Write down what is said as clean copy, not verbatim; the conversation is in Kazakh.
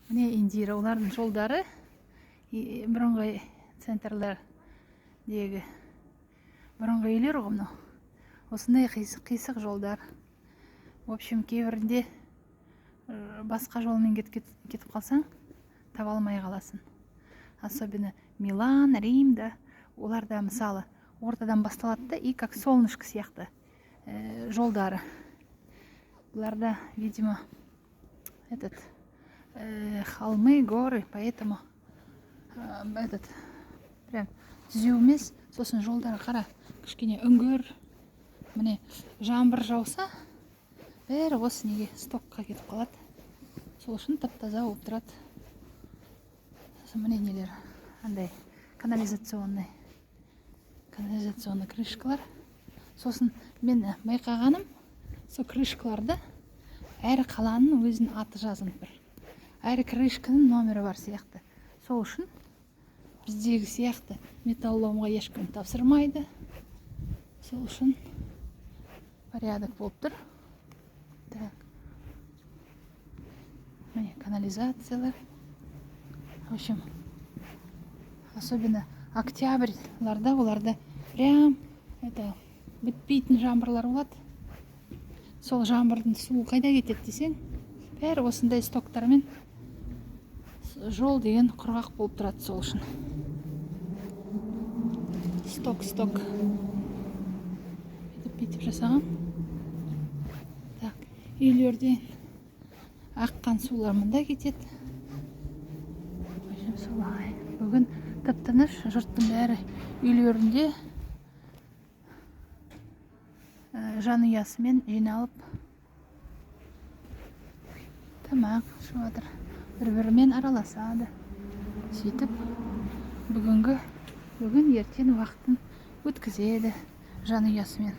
Міне, Индира, олардың жолдары бұрынғы центрлердегі бұрынғы үйлер ғой мынау. Осындай қисық қисық жолдар. В общем, кейбірінде басқа жолмен кетіп қалсаң, таба алмай қаласың. Особенно Милан, Римда, оларда, мысалы, ортадан басталады да, и как солнышко сияқты жолдары. Бұларда, видимо, этот холмы, горы, поэтому этот прям түзу емес. Сосын жолдары, қара, кішкене үңгір. Міне, жаңбыр жауса, бәрі осы неге, стокқа кетіп қалады. Сол үшін тап таза болып тұрады. Сосын міне, нелер андай канализационный крышкалар. Сосын мен байқағаным, сол крышкаларда әр қаланың өзінің аты жазылып тұр, әр крышканың номері бар сияқты. Сол үшін біздегі сияқты металлоломға ешкім тапсырмайды. Сол үшін порядок болып тұр. Так, міне, канализациялар. В общем, особенно октябрьларда оларда прям это бітпейтін жаңбырлар болады. Сол жаңбырдың суы қайда кетеді десең, бәрі осындай стоктармен жол деген құрғақ болып тұрады. Сол үшін сток, сток бүйтіп бүйтіп жасаған. Так, үйлерден аққан сулар мында кетеді. В общем, солай. Бүгін тып тыныш, жұрттың бәрі үйлерінде, жанұясымен жиналып, тамақ ішіп жатыр, бір бірімен араласады. Сөйтіп бүгін ертең уақытын өткізеді жанұясымен.